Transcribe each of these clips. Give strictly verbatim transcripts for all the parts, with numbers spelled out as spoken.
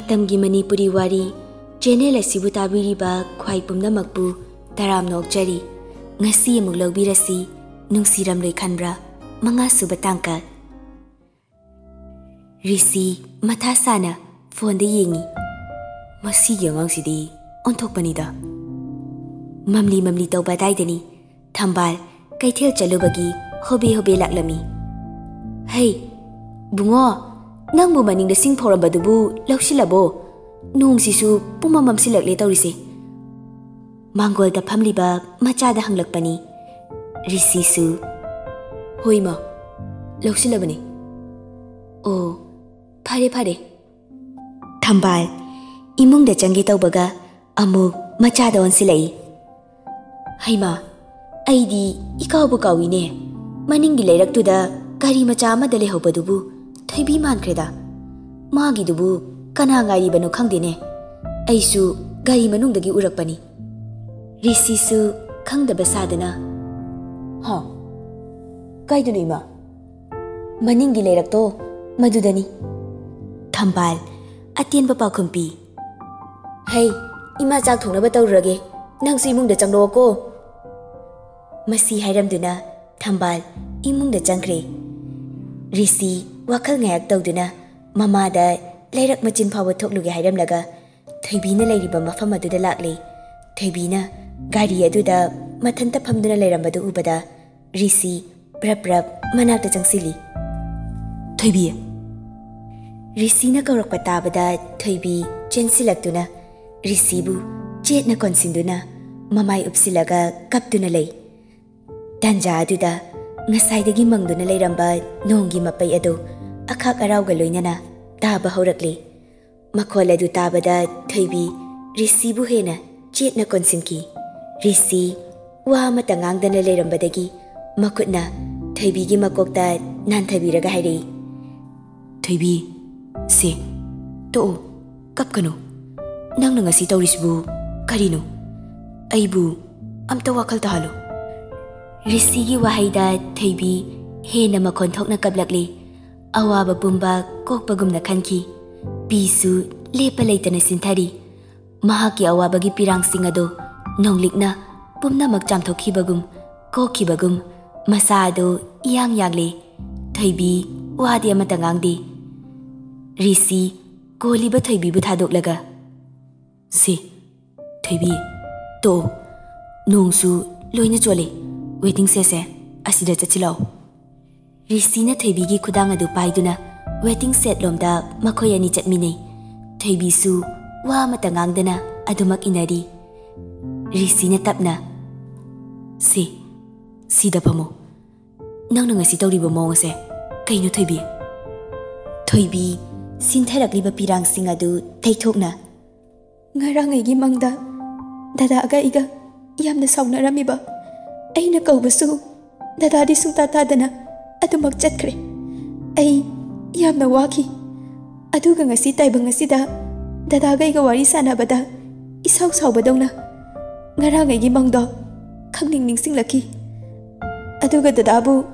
ꯃꯇꯝꯒꯤ ꯃꯅꯤꯄꯨꯔꯤ ꯋꯥꯔꯤ ꯆꯦꯅꯦꯜ ꯑꯁꯤꯕꯨ ꯇꯥꯕꯤꯔꯤꯕ ꯈ꯭ꯋꯥꯏ ꯄꯨꯝꯅꯃꯛꯄꯨ ꯇꯔꯥꯝꯅ ꯑꯣꯛꯆꯔꯤ꯫ ꯉꯁꯤ ꯑꯃꯨꯛ ꯂꯧꯕꯤꯔꯁꯤ, ꯅꯨꯡꯁꯤꯔꯝꯂꯣꯏ ꯈꯟꯕ꯭ꯔꯥ? ꯃꯉꯥꯁꯨꯕ ꯇꯥꯡꯀꯛ꯫ ꯔꯤꯁꯤ ꯃꯊꯥ ꯁꯥꯅ ꯐꯣꯟꯗ ꯌꯦꯡꯉꯤ꯫ ꯃꯁꯤꯒꯤ ꯑꯉꯥꯡꯁꯤꯗꯤ ꯑꯣꯟꯊꯣꯛꯄꯅꯤꯗ꯫ ꯃꯝꯂꯤ ꯃꯝꯂꯤ ꯇꯧꯕ ꯑꯗꯥꯏꯗꯅꯤ ꯊꯝꯕꯥꯜ ꯀꯩꯊꯦꯜ ꯆꯠꯂꯨꯕꯒꯤ ꯍꯣꯕꯦ ꯍꯣꯕꯦ ꯂꯥꯛꯂꯝꯃꯤ꯫ "ꯍꯩ, ꯕꯨꯡꯉꯣ, ꯅꯪꯕꯨ ꯃꯅꯤꯡꯗ ꯁꯤꯡ ꯐꯧꯔꯝꯕꯗꯨꯕꯨ ꯂꯧꯁꯤꯜꯂꯕꯣ? ꯅꯣꯡꯁꯤꯁꯨ ꯄꯨꯝꯃꯝ ꯃꯝꯁꯤꯜꯂꯛꯂꯦ ꯇꯧꯔꯤꯁꯦ꯫" ꯃꯥꯡꯒꯣꯜꯗ ꯐꯝꯂꯤꯕ ꯃꯆꯥꯗ ꯍꯪꯂꯛꯄꯅꯤ꯫ ꯔꯤꯁꯤꯁꯨ, "ꯍꯣꯏ ꯃꯥ, ꯂꯧꯁꯤꯜꯂꯕꯅꯤ꯫" "ꯑꯣ, ꯐꯔꯦ ꯐꯔꯦ꯫" ꯊꯝꯕꯥꯜ ꯏꯃꯨꯡꯗ ꯆꯪꯒꯦ ꯇꯧꯕꯒ ꯑꯃꯨꯛ ꯃꯆꯥꯗ ꯑꯣꯟꯁꯤꯜꯂꯛꯏ꯫ "ꯍꯩꯃꯥ, ꯑꯩꯗꯤ ꯏꯀꯥꯎꯕꯨ ꯀꯥꯎꯏꯅꯦ꯫ ꯃꯅꯤꯡꯒꯤ ꯂꯩꯔꯛꯇꯨꯗ ꯒꯥꯔꯤ ꯃꯆꯥ ꯑꯃꯗ ꯂꯩꯍꯧꯕꯗꯨꯕꯨ ꯊꯣꯏꯕꯤ ꯃꯥꯟꯈ꯭ꯔꯦꯗ꯫ ꯃꯥꯒꯤꯗꯨꯕꯨ ꯀꯅꯥ ꯉꯥꯏꯔꯤꯕꯅꯣ ꯈꯪꯗꯦꯅꯦ꯫ ꯑꯩꯁꯨ ꯒꯥꯔꯤ ꯃꯅꯨꯡꯗꯒꯤ ꯎꯔꯛꯄꯅꯤ꯫" ꯔꯤꯁꯤꯁꯨ ꯈꯪꯗꯕ ꯁꯥꯗꯅ, "ꯍꯥ? ꯀꯥꯏꯗꯅꯣ ꯏꯃꯥ?" "ꯃꯅꯤꯡꯒꯤ ꯂꯩꯔꯛꯇꯣ, ꯃꯗꯨꯗꯅꯤ꯫" ꯊꯝꯕꯥꯜ ꯑꯇꯦꯟꯕ ꯄꯥꯎꯈꯨꯝ ꯄꯤ꯫ "ꯍꯩ, ꯏꯃꯥ ꯆꯥꯛ ꯊꯣꯡꯅꯕ ꯇꯧꯔꯨꯔꯒꯦ, ꯅꯪꯁꯨ ꯏꯃꯨꯡꯗ ꯆꯪꯂꯛꯑꯣꯀꯣ꯫" ꯃꯁꯤ ꯍꯥꯏꯔꯝꯗꯨꯅ ꯊꯝꯕꯥꯜ ꯏꯃꯨꯡꯗ ꯆꯪꯈ꯭ꯔꯦ꯫ ꯔꯤꯁꯤ ꯋꯥꯈꯜ ꯉꯥꯏꯍꯥꯛ ꯇꯧꯗꯨꯅ ꯃꯃꯥꯗ ꯂꯩꯔꯛ ꯃꯆꯤꯟ ꯐꯥꯎꯕ ꯊꯣꯛꯂꯨꯒꯦ ꯍꯥꯏꯔꯝꯂꯒ ꯊꯣꯏꯕꯤꯅ ꯂꯩꯔꯤꯕ ꯃꯐꯝ ꯑꯗꯨꯗ ꯂꯥꯛꯂꯦ꯫ ꯊꯣꯏꯕꯤꯅ ꯒꯥꯔꯤ ꯑꯗꯨꯗ ꯃꯊꯟꯇ ꯐꯝꯗꯨꯅ ꯂꯩꯔꯝꯕꯗꯨ ꯎꯕꯗ ꯔꯤꯁꯤ ꯄ꯭ꯔꯞ ꯄ꯭ꯔꯞ ꯃꯅꯥꯛꯇ ꯆꯪꯁꯤꯜꯂꯤ꯫ "ꯊꯣꯏꯕꯤ!" ꯔꯤꯁꯤꯅ ꯀꯧꯔꯛꯄ ꯇꯥꯕꯗ ꯊꯣꯏꯕꯤ ꯆꯦꯟꯁꯤꯜꯂꯛꯇꯨꯅ ꯔꯤꯁꯤꯕꯨ ꯆꯦꯠꯅ ꯀꯣꯟꯁꯤꯟꯗꯨꯅ ꯃꯃꯥꯏ ꯎꯞꯁꯤꯜꯂꯒ ꯀꯞꯇꯨꯅ ꯂꯩ꯫ ꯇꯥꯟꯖꯥ ꯑꯗꯨꯗ ꯉꯁꯥꯏꯗꯒꯤ ꯃꯪꯗꯨꯅ ꯂꯩꯔꯝꯕ ꯅꯣꯡꯒꯤ ꯃꯄꯩ ꯑꯗꯨ ꯑꯈꯥꯛ ꯑꯔꯥꯎꯒ ꯂꯣꯏꯅꯅ ꯇꯥꯕ ꯍꯧꯔꯛꯂꯦ꯫ ꯃꯈꯣꯜ ꯑꯗꯨ ꯇꯥꯕꯗ ꯊꯣꯏꯕꯤ ꯔꯤꯁꯤꯕꯨ ꯍꯦꯟꯅ ꯆꯦꯠꯅ ꯀꯣꯟꯁꯤꯟꯈꯤ꯫ ꯔꯤꯁꯤ ꯋꯥ ꯑꯃꯠꯇ ꯉꯥꯡꯗꯅ ꯂꯩꯔꯝꯕꯗꯒꯤ ꯃꯈꯨꯠꯅ ꯊꯣꯏꯕꯤꯒꯤ ꯃꯀꯣꯛꯇ ꯅꯥꯟꯊꯕꯤꯔꯒ ꯍꯥꯏꯔꯛꯏ, "ꯊꯣꯏꯕꯤ, ꯁꯦ, ꯇꯣꯛꯑꯣ, ꯀꯞꯀꯅꯨ꯫ ꯅꯪꯅ ꯉꯁꯤ ꯇꯧꯔꯤꯁꯤꯕꯨ ꯀꯔꯤꯅꯣ? ꯑꯩꯕꯨ ꯑꯝꯇ ꯋꯥꯈꯜ ꯇꯥꯍꯜꯂꯨ꯫" ꯔꯤꯁꯤꯒꯤ ꯋꯥꯍꯩꯗ ꯊꯣꯏꯕꯤ ꯍꯦꯟꯅ ꯃꯈꯣꯟ ꯊꯣꯛꯅ ꯀꯞꯂꯛꯂꯤ꯫ ꯑꯋꯥꯕ ꯄꯨꯝꯕ ꯀꯣꯛꯄꯒꯨꯝꯅ ꯈꯟꯈꯤ꯫ ꯄꯤꯁꯨ ꯂꯦꯞꯄ ꯂꯩꯇꯅ ꯁꯤꯟꯊꯔꯤ꯫ ꯃꯍꯥꯛꯀꯤ ꯑꯋꯥꯕꯒꯤ ꯄꯤꯔꯥꯡꯁꯤꯡ ꯑꯗꯨ ꯅꯣꯡꯂꯤꯛꯅ ꯄꯨꯝꯅꯃꯛ ꯆꯥꯝꯊꯣꯛꯈꯤꯕꯒꯨꯝ, ꯀꯣꯛꯈꯤꯕꯒꯨꯝ, ꯃꯁꯥ ꯑꯗꯨ ꯏꯌꯥꯡ ꯌꯥꯡꯂꯦ꯫ ꯊꯣꯏꯕꯤ ꯋꯥꯗꯤ ꯑꯃꯠꯇ ꯉꯥꯡꯗꯦ꯫ ꯔꯤꯁꯤ ꯀꯣꯜꯂꯤꯕ ꯊꯣꯏꯕꯤꯕꯨ ꯊꯥꯗꯣꯛꯂꯒ, "ꯁꯤ, ꯊꯣꯏꯕꯤ, ꯇꯣꯛꯑꯣ꯫ ꯅꯣꯡꯁꯨ ꯂꯣꯏꯅ ꯆꯣꯠꯂꯦ꯫ ꯋꯦꯇꯤꯡ ꯁꯦꯗꯁꯦ ꯑꯁꯤꯗ ꯆꯠꯁꯤ ꯂꯥꯛꯑꯣ꯫" ꯔꯤꯁꯤꯅ ꯊꯣꯏꯕꯤꯒꯤ ꯈꯨꯗꯥꯡ ꯑꯗꯨ ꯄꯥꯏꯗꯨꯅ ꯋꯦꯇꯤꯡ ꯁꯦꯗ ꯂꯣꯝꯗ ꯃꯈꯣꯏ ꯑꯅꯤ ꯆꯠꯃꯤꯟꯅꯩ꯫ ꯊꯣꯏꯕꯤꯁꯨ ꯋꯥ ꯑꯃꯠꯇ ꯉꯥꯡꯗꯅ ꯑꯗꯨꯃꯛ ꯏꯟꯅꯔꯤ꯫ ꯔꯤꯁꯤꯅ ꯇꯞꯅ, "ꯁꯤ, ꯁꯤꯗ ꯐꯝꯃꯨ꯫ ꯅꯪꯅ ꯉꯁꯤ ꯇꯧꯔꯤꯕ ꯃꯑꯣꯡ ꯑꯁꯦ ꯀꯩꯅꯣ, ꯊꯣꯏꯕꯤ?" ꯊꯣꯏꯕꯤ ꯁꯤꯟꯊꯔꯛꯂꯤꯕ ꯄꯤꯔꯥꯡꯁꯤꯡ ꯑꯗꯨ ꯇꯩꯊꯣꯛꯅ, "ꯉꯔꯥꯡ ꯑꯩꯒꯤ ꯃꯪꯗ ꯗꯗꯥꯒ ꯑꯩꯒ ꯌꯥꯝꯅ ꯁꯥꯎꯅꯔꯝꯃꯤꯕ꯫ ꯑꯩꯅ ꯀꯧꯕꯁꯨ ꯗꯗꯥꯗꯤ ꯁꯨꯡꯇꯥ ꯇꯥꯗꯅ ꯑꯗꯨꯃꯛ ꯆꯠꯈ꯭ꯔꯦ꯫ ꯑꯩ ꯌꯥꯝꯅ ꯋꯥꯈꯤ꯫ ꯑꯗꯨꯒ ꯉꯁꯤ ꯇꯥꯏꯕꯪ ꯑꯁꯤꯗ ꯗꯗꯥꯒ ꯑꯩꯒ ꯋꯥꯔꯤ ꯁꯥꯟꯅꯕꯗ ꯏꯁꯥꯎ ꯁꯥꯎꯕꯗꯧꯅ ꯉꯔꯥꯡ ꯑꯩꯒꯤ ꯃꯪꯗꯣ ꯈꯪꯅꯤꯡ ꯅꯤꯡꯁꯤꯡꯂꯛꯈꯤ꯫ ꯑꯗꯨꯒ ꯗꯗꯥꯕꯨ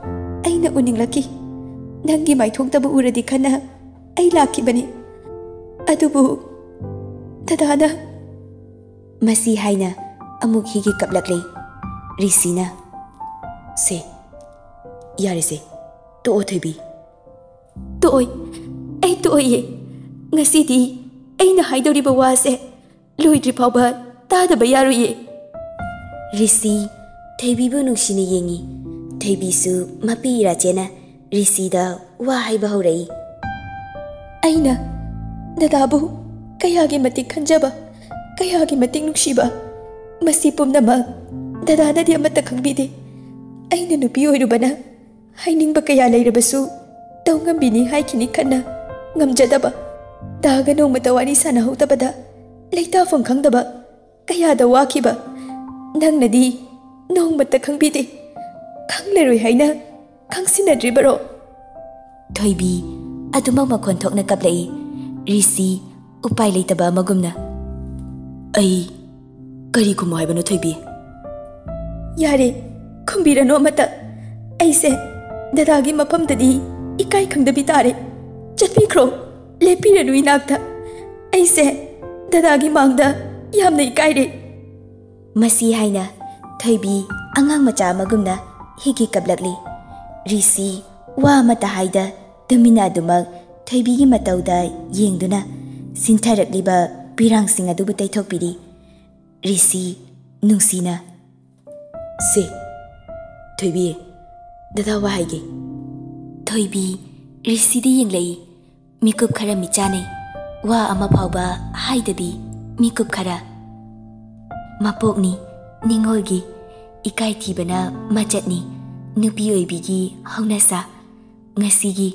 ꯑꯩꯅ ꯎꯅꯤꯡꯂꯛꯈꯤ꯫ ꯅꯪꯒꯤ ꯃꯥꯏꯊꯣꯡꯇꯕꯨ ꯎꯔꯗꯤ ꯈꯟꯅ ꯑꯩ ꯂꯥꯛꯈꯤꯕꯅꯤ꯫ ꯑꯗꯨꯕꯨ ꯗꯗꯥꯅ"꯫ ꯃꯁꯤ ꯍꯥꯏꯅ ꯑꯃꯨꯛ ꯍꯤꯒꯤ ꯀꯞꯂꯛꯂꯦ꯫ ꯔꯤꯁꯤꯅ, "ꯁꯦ, ꯌꯥꯔꯦꯁꯦ, ꯇꯣꯛꯑꯣ ꯊꯣꯏꯕꯤ꯫" "ꯇꯣꯛꯑꯣꯏ, ꯑꯩ ꯇꯣꯛꯑꯣꯏꯌꯦ꯫ ꯉꯁꯤꯗꯤ ꯑꯩꯅ ꯍꯥꯏꯗꯧꯔꯤꯕ ꯋꯥꯁꯦ ꯂꯣꯏꯗ꯭ꯔꯤ ꯐꯥꯎꯕ ꯇꯥꯗꯕ ꯌꯥꯔꯣꯏꯌꯦ꯫" ꯔꯤꯁꯤ ꯊꯣꯏꯕꯤꯕꯨ ꯅꯨꯡꯁꯤꯅ ꯌꯦꯡꯉꯤ꯫ ꯊꯣꯏꯕꯤꯁꯨ ꯃꯄꯤ ꯏꯔꯥꯆꯦꯅ ꯔꯤꯁꯤꯗ ꯋꯥ ꯍꯥꯏꯕ ꯍꯧꯔꯛꯏ꯫ "ꯑꯩꯅ ꯗꯗꯥꯕꯨ ꯀꯌꯥꯒꯤ ꯃꯇꯤꯛ ꯈꯟꯖꯕ, ꯀꯌꯥꯒꯤ ꯃꯇꯤꯛ ꯅꯨꯡꯁꯤꯕ, ꯃꯁꯤ ꯄꯨꯝꯅꯃꯛ ꯗꯗꯥꯅꯗꯤ ꯑꯃꯠꯇ ꯈꯪꯕꯤꯗꯦ꯫ ꯑꯩꯅ ꯅꯨꯄꯤ ꯑꯣꯏꯔꯨꯕꯅ ꯍꯥꯏꯅꯤꯡꯕ ꯀꯌꯥ ꯂꯩꯔꯕꯁꯨ ꯇꯧ ꯉꯝꯕꯤꯅꯤ ꯍꯥꯏꯈꯤꯅꯤ ꯈꯟꯅ ꯉꯝꯖꯗꯕ꯫ ꯗꯥꯒ ꯅꯣꯡꯃꯇ ꯋꯥꯔꯤ ꯁꯥꯟꯅꯍꯧꯗꯕꯗ ꯂꯩꯇꯥꯐꯝ ꯈꯪꯗꯕ ꯀꯌꯥꯗ ꯋꯥꯈꯤꯕ ꯅꯪꯅꯗꯤ ꯅꯣꯡꯃꯇ ꯈꯪꯕꯤꯗꯦ꯫ ꯈꯪꯂꯔꯣꯏ ꯍꯥꯏꯅ ꯈꯪꯁꯤꯟꯅꯗ꯭ꯔꯤꯕꯔꯣ?" ꯊꯣꯏꯕꯤ ꯑꯗꯨꯃꯛ ꯃꯈꯣꯟ ꯊꯣꯛꯅ ꯀꯞꯂꯛꯏ꯫ ꯔꯤꯁꯤ ꯎꯄꯥꯏ ꯂꯩꯇꯕ ꯑꯃꯒꯨꯝꯅ, "ꯑꯩ ꯀꯔꯤ ꯈꯨꯝꯃꯨ ꯍꯥꯏꯕꯅꯣ, ꯊꯣꯏꯕꯤ?" "ꯌꯥꯔꯦ, ꯈꯨꯝꯕꯤꯔꯅꯨ ꯑꯃꯠꯇ꯫ ꯑꯩꯁꯦ ꯗꯗꯥꯒꯤ ꯃꯐꯝꯗꯗꯤ ꯏꯀꯥꯏ ꯈꯪꯗꯕꯤ ꯇꯥꯔꯦ꯫ ꯆꯠꯄꯤꯈ꯭ꯔꯣ, ꯂꯦꯞꯄꯤꯔꯅꯨ ꯏꯅꯥꯛꯇ꯫ ꯑꯩꯁꯦ ꯗꯗꯥꯒꯤ ꯃꯥꯡꯗ ꯌꯥꯝꯅ ꯏꯀꯥꯏꯔꯦ꯫ ꯃꯁꯤ ꯍꯥꯏꯅ ꯊꯣꯏꯕꯤ ꯑꯉꯥꯡ ꯃꯆꯥ ꯑꯃꯒꯨꯝꯅ ꯍꯤꯛ ꯍꯤꯛ ꯀꯞꯂꯛꯂꯤ꯫ ꯔꯤꯁꯤ ꯋꯥ ꯑꯃꯠꯇ ꯍꯥꯏꯗ ꯇꯨꯃꯤꯟꯅ ꯑꯗꯨꯃꯛ ꯊꯣꯏꯕꯤꯒꯤ ꯃꯇꯧꯗ ꯌꯦꯡꯗꯨꯅ ꯁꯤꯟꯊꯔꯛꯂꯤꯕ ꯄꯤꯔꯥꯡꯁꯤꯡ ꯑꯗꯨꯕꯨ ꯇꯩꯊꯣꯛꯄꯤꯔꯤ꯫ ꯔꯤꯁꯤ ꯅꯨꯡꯁꯤꯅ, "ꯁꯦ, ꯊꯣꯏꯕꯤ, ꯗꯗꯥ ꯋꯥ ꯍꯥꯏꯒꯦ꯫" ꯊꯣꯏꯕꯤ ꯔꯤꯁꯤꯗ ꯌꯦꯡꯂꯛꯏ꯫ ꯃꯤꯀꯨꯞ ꯈꯔ ꯃꯤꯠ ꯆꯥꯟꯅꯩ꯫ ꯋꯥ ꯑꯃ ꯐꯥꯎꯕ ꯍꯥꯏꯗꯕꯤ ꯃꯤꯀꯨꯞ ꯈꯔ꯫ ꯃꯄꯣꯛꯅꯤ, ꯅꯤꯡꯉꯣꯜꯒꯤ, ꯏꯀꯥꯏ ꯊꯤꯕꯅ ꯃꯆꯠꯅꯤ, ꯅꯨꯄꯤ ꯑꯣꯏꯕꯤꯒꯤ ꯍꯧꯅꯁꯥ꯫ ꯉꯁꯤꯒꯤ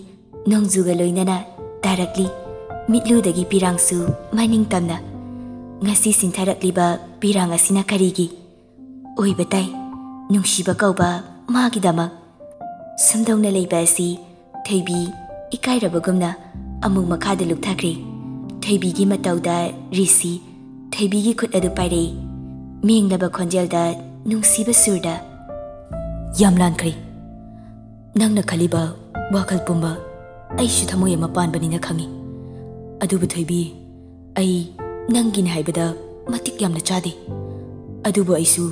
ꯅꯣꯡꯖꯨꯒ ꯂꯣꯏꯅꯅ ꯇꯥꯔꯛꯂꯤ ꯃꯤꯠꯂꯨꯗꯒꯤ ꯄꯤꯔꯥꯡꯁꯨ ꯃꯅꯤꯡ ꯇꯝꯅ꯫ ꯉꯁꯤ ꯁꯤꯟꯊꯔꯛꯂꯤꯕ ꯄꯤꯔꯥꯡ ꯑꯁꯤꯅ ꯀꯔꯤꯒꯤ? ꯑꯣꯏꯕ ꯇꯥꯏ, ꯅꯨꯡꯁꯤꯕ ꯀꯧꯕ ꯃꯥꯒꯤꯗꯃꯛ꯫ ꯁꯨꯝꯗꯧꯅ ꯂꯩꯕ ꯑꯁꯤ ꯊꯣꯏꯕꯤ ꯏꯀꯥꯏꯔꯕꯒꯨꯝꯅ ꯑꯃꯨꯛ ꯃꯈꯥꯗ ꯂꯨꯞꯊꯈ꯭ꯔꯦ꯫ ꯊꯣꯏꯕꯤꯒꯤ ꯃꯇꯧꯗ ꯔꯤꯁꯤ ꯊꯣꯏꯕꯤꯒꯤ ꯈꯨꯠ ꯑꯗꯨ ꯄꯥꯏꯔꯛꯏ꯫ ꯃꯦꯡꯂꯕ ꯈꯣꯟꯖꯦꯜꯗ ꯅꯨꯡꯁꯤꯕ ꯁꯨꯔꯗ, "ꯌꯥꯝ ꯂꯥꯟꯈ꯭ꯔꯦ꯫ ꯅꯪꯅ ꯈꯜꯂꯤꯕ ꯋꯥꯈꯜ ꯄꯨꯝꯕ ꯑꯩꯁꯨ ꯊꯃꯣꯏ ꯑꯃ ꯄꯥꯟꯕꯅꯤꯅ ꯈꯪꯏ꯫ ꯑꯗꯨꯕꯨ ꯊꯣꯏꯕꯤ, ꯑꯩ ꯅꯪꯒꯤꯅꯤ ꯍꯥꯏꯕꯗ ꯃꯇꯤꯛ ꯌꯥꯝꯅ ꯆꯥꯗꯦ꯫ ꯑꯗꯨꯕꯨ ꯑꯩꯁꯨ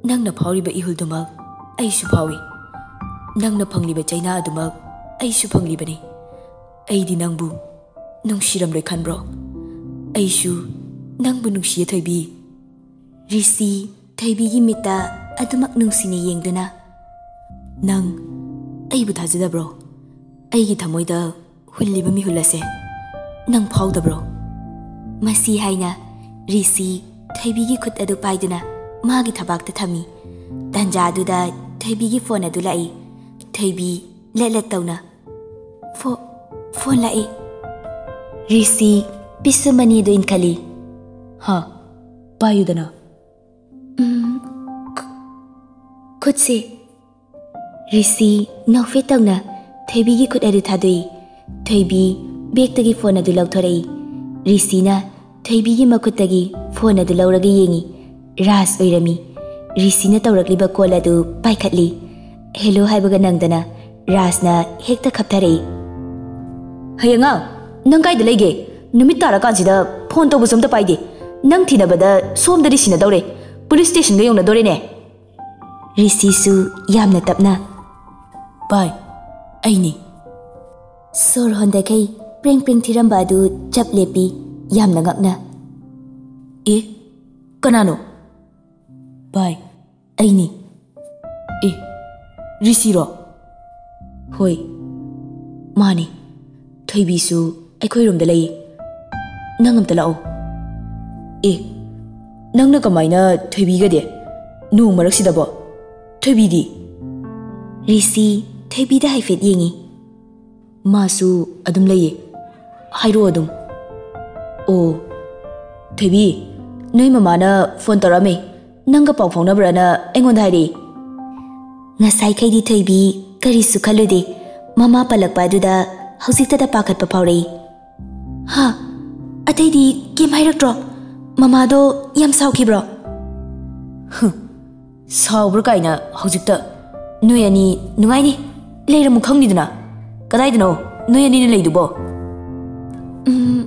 ꯅꯪꯅ ꯐꯥꯎꯔꯤꯕ ꯏꯍꯨꯜꯗꯨꯃꯛ ꯑꯩꯁꯨ ꯐꯥꯎꯏ꯫ ꯅꯪꯅ ꯐꯪꯂꯤꯕ ꯆꯩꯅꯥ ꯑꯗꯨꯃꯛ ꯑꯩꯁꯨ ꯐꯪꯂꯤꯕꯅꯤ꯫ ꯑꯩꯗꯤ ꯅꯪꯕꯨ ꯅꯨꯡꯁꯤꯔꯝꯂꯣꯏ ꯈꯟꯕ꯭ꯔꯣ? ꯑꯩꯁꯨ ꯅꯪꯕꯨ ꯅꯨꯡꯁꯤꯌꯦ ꯊꯣꯏꯕꯤ꯫" ꯔꯤꯁꯤ ꯊꯣꯏꯕꯤꯒꯤ ꯃꯤꯠꯇ ꯑꯗꯨꯃꯛ ꯅꯨꯡꯁꯤꯅ ꯌꯦꯡꯗꯨꯅ, "ꯅꯪ ꯑꯩꯕꯨ ꯊꯥꯖꯗꯕ꯭ꯔꯣ? ꯑꯩꯒꯤ ꯊꯃꯣꯏꯗ ꯍꯨꯜꯂꯤꯕ ꯃꯤꯍꯨꯜ ꯑꯁꯦ ꯅꯪ ꯐꯥꯎꯗꯕ꯭ꯔꯣ?" ꯃꯁꯤ ꯍꯥꯏꯅ ꯔꯤꯁꯤ ꯊꯣꯏꯕꯤꯒꯤ ꯈꯨꯠ ꯑꯗꯨ ꯄꯥꯏꯗꯨꯅ ꯃꯥꯒꯤ ꯊꯕꯥꯛꯇ ꯊꯝꯃꯤ꯫ ꯇꯟꯖꯥ ꯑꯗꯨꯗ ꯊꯣꯏꯕꯤꯒꯤ ꯐꯣꯟ ꯑꯗꯨ ꯂꯥꯛꯏ꯫ ꯊꯣꯏꯕꯤ ꯂꯠ ꯂꯠ ꯇꯧꯅ, "ꯐꯣ-, ꯐꯣꯟ ꯂꯥꯛꯏ꯫" ꯔꯤꯁꯤ ꯄꯤꯁꯨꯝ ꯑꯅꯤ ꯑꯗꯨ ꯏꯟꯈꯠꯂꯤ꯫ "ꯍꯥ, ꯄꯥꯏꯌꯨꯗꯅ꯫" "ꯎꯝ, ꯈꯨ-, ꯈꯨꯠꯁꯦ꯫" ꯔꯤꯁꯤ ꯅꯣꯛꯐꯦꯠ ꯇꯧꯅ ꯊꯣꯏꯕꯤꯒꯤ ꯈꯨꯠ ꯑꯗꯨ ꯊꯥꯗꯣꯛꯏ꯫ ꯊꯣꯏꯕꯤ ꯕꯦꯛꯇꯒꯤ ꯐꯣꯟ ꯑꯗꯨ ꯂꯧꯊꯣꯔꯛꯏ꯫ ꯔꯤꯁꯤꯅ ꯊꯣꯏꯕꯤꯒꯤ ꯃꯈꯨꯠꯇꯒꯤ ꯐꯣꯟ ꯑꯗꯨ ꯂꯧꯔꯒ ꯌꯦꯡꯏ꯫ ꯔꯥꯖ ꯑꯣꯏꯔꯝꯃꯤ꯫ ꯔꯤꯁꯤꯅ ꯇꯧꯔꯛꯂꯤꯕ ꯀꯣꯜ ꯑꯗꯨ ꯄꯥꯏꯈꯠꯂꯤ꯫ "ꯍꯦꯂꯣ" ꯍꯥꯏꯕꯒ ꯅꯪꯗꯅ ꯔꯥꯖꯅ ꯍꯦꯛꯇ ꯈꯞꯊꯔꯛꯏ꯫ "ꯍꯌꯦꯡꯉꯥ, ꯅꯪ ꯀꯥꯏꯗ ꯂꯩꯒꯦ? ꯅꯨꯃꯤꯠ ꯇꯥꯔꯀꯥꯟꯁꯤꯗ ꯐꯣꯟ ꯇꯧꯕꯁꯨ ꯑꯝꯇ ꯄꯥꯏꯗꯦ꯫ ꯅꯪ ꯊꯤꯅꯕꯗ ꯁꯣꯝꯗ ꯔꯤꯁꯤꯅꯗꯧꯔꯦ꯫ ꯄꯨꯂꯤꯁ ꯁ꯭ꯇꯦꯁꯟꯒ ꯌꯧꯅꯗꯣꯔꯦꯅꯦ꯫ ꯔꯤꯁꯤꯁꯨ ꯌꯥꯝꯅ ꯇꯞꯅ, "ꯚꯥꯏ, ꯑꯩꯅꯤ꯫" ꯁꯣꯔ ꯍꯣꯟꯗꯈꯩ ꯄ꯭ꯔꯦꯡ ꯄ꯭ꯔꯦꯡ ꯊꯤꯔꯝꯕ ꯑꯗꯨ ꯆꯞ ꯂꯦꯞꯄꯤ, ꯌꯥꯝꯅ ꯉꯛꯅ꯫ "ꯑꯦ, ꯀꯅꯥꯅꯣ?" "ꯚꯥꯏ, ꯑꯩꯅꯤ꯫" "ꯑꯦ, ꯔꯤꯁꯤꯔꯣ?" "ꯍꯣꯏ, ꯃꯥꯅꯤ꯫ ꯊꯣꯏꯕꯤꯁꯨ ꯑꯩꯈꯣꯏꯔꯣꯝꯗ ꯂꯩꯌꯦ꯫ ꯅꯪ ꯑꯝꯇ ꯂꯥꯛꯑꯣ꯫" "ꯑꯦ, ꯅꯪꯅ ꯀꯃꯥꯏꯅ ꯊꯣꯏꯕꯤꯒꯗꯤ? ꯅꯣꯡ ꯃꯔꯛꯁꯤꯗꯕꯣ? ꯊꯣꯏꯕꯤꯗꯤ?" ꯔꯤꯁꯤ ꯊꯣꯏꯕꯤꯗ ꯍꯥꯏꯐꯦꯠ ꯌꯦꯡꯉꯤ꯫ "ꯃꯥꯁꯨ ꯑꯗꯨꯝ ꯂꯩꯌꯦ꯫ ꯍꯥꯏꯔꯛꯑꯣ ꯑꯗꯨꯝ꯫" "ꯑꯣ, ꯊꯣꯏꯕꯤ, ꯅꯣꯏ ꯃꯃꯥꯅ ꯐꯣꯟ ꯇꯧꯔꯛꯑꯝꯃꯦ꯫ ꯅꯪꯒ ꯄꯥꯎ ꯐꯥꯎꯅꯕ꯭ꯔꯥꯅ ꯑꯩꯉꯣꯟꯗ ꯍꯥꯏꯔꯛꯏ꯫" ꯉꯁꯥꯏꯈꯩꯗꯤ ꯊꯣꯏꯕꯤ ꯀꯔꯤꯁꯨ ꯈꯜꯂꯨꯗꯦ꯫ ꯃꯃꯥ ꯄꯜꯂꯛꯄ ꯑꯗꯨꯗ ꯍꯧꯖꯤꯛꯇꯗ ꯄꯥꯈꯠꯄ ꯐꯥꯎꯔꯛꯏ꯫ "ꯍꯥ? ꯑꯇꯩꯗꯤ ꯀꯩꯝ ꯍꯥꯏꯔꯛꯇ꯭ꯔꯣ? ꯃꯃꯥꯗꯣ ꯌꯥꯝ ꯁꯥꯎꯈꯤꯕ꯭ꯔꯣ?" "ꯍꯨꯝ, ꯁꯥꯎꯕ꯭ꯔꯥ ꯀꯥꯏꯅ ꯍꯧꯖꯤꯛꯇ꯫ ꯅꯣꯏ ꯑꯅꯤ ꯅꯨꯡꯉꯥꯏꯅꯤ꯫ ꯂꯩꯔꯝꯃꯨ ꯈꯪꯅꯤꯗꯅ꯫ ꯀꯗꯥꯏꯗꯅꯣ ꯅꯣꯏ ꯑꯅꯤꯅ ꯂꯩꯗꯨꯕꯣ?" "ꯎꯝ,